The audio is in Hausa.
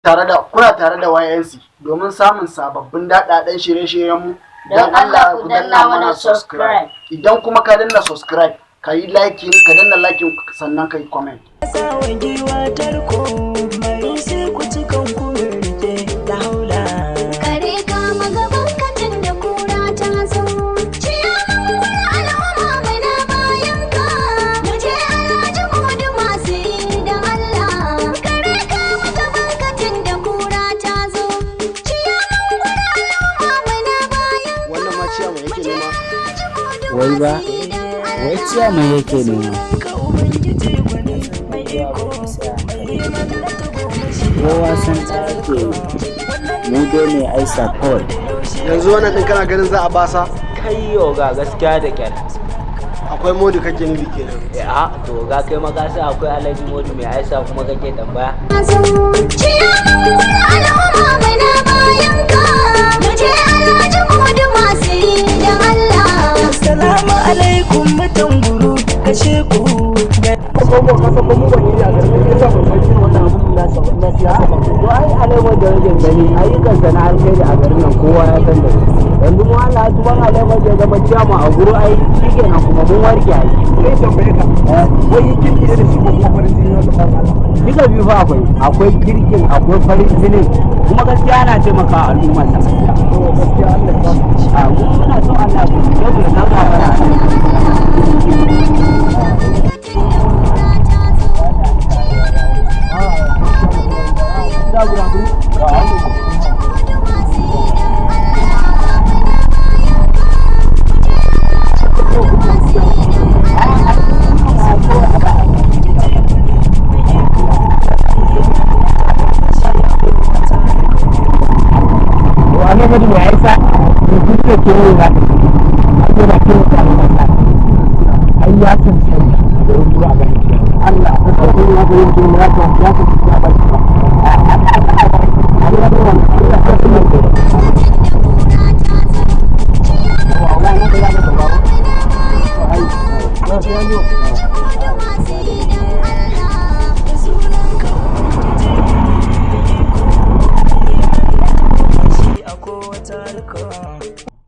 Tare da kuna tare da YNC domin samun sababbin daɗaɗɗen shirye-shiryenmu. Don Allah ku danna mana subscribe. Idan kuma ka danna subscribe, ka yi liking, ka danna liking, sannan ka yi comment. Sawa giwa tarko mai sai ku ci kanku rike da haula. Kare kama gaban katin da kura ta zo. Ciyaman wani al'umma mai na bayan ka. Mu je Alhaji Modu masu yi da Allah. Kare kama gaban katin da kura ta zo. Ciyaman wani al'umma mai na bayan ka. Wannan ma ciyaman yake nema. Alhaji Modu Wai ba, masu yi da wai ciyaman yake nema. Ka ubangiji gwani mai iko mai mallaka goma shi. Kowa san ta ake yi. Mu dai mai aisa kawai. Yanzu wannan din kana ganin za a basa? Kai oga, gaskiya da kyar. Akwai Modi kake nufi kenan. A to ga kai makasa akwai Alhaji Modu mai aisa kuma kake tambaya. Zo. Ciyaman wani al'umma mai na bayan ka. Mu je Alhaji Modu masu yi da Allah. Assalamu alaikum mutan guru, kashe ku. To ai Alaimar da rage gani ayyukansa na alkhairi a garin nan kowa ya san da shi. Yanzu mu Allah ya tuban Alaimar ya zama ciyama a guru, ai shikenan kuma mun warke ai. Sai tambaye ka, wai kirki ne da shi ko kuma farin jini wanda ban Allah? Duka biyu fa, akwai kirkin, akwai farin jinin, kuma gaskiya ana taimakawa al'umma ta gaskiya. To gaskiya Allah ya ba A mu muna son Allah ku sai mu da mana. Wani mai aisa duk da ke yi za ka ai yana taimaka al'umma, ai ya cancanta da wani a ganin Allah. Ya ya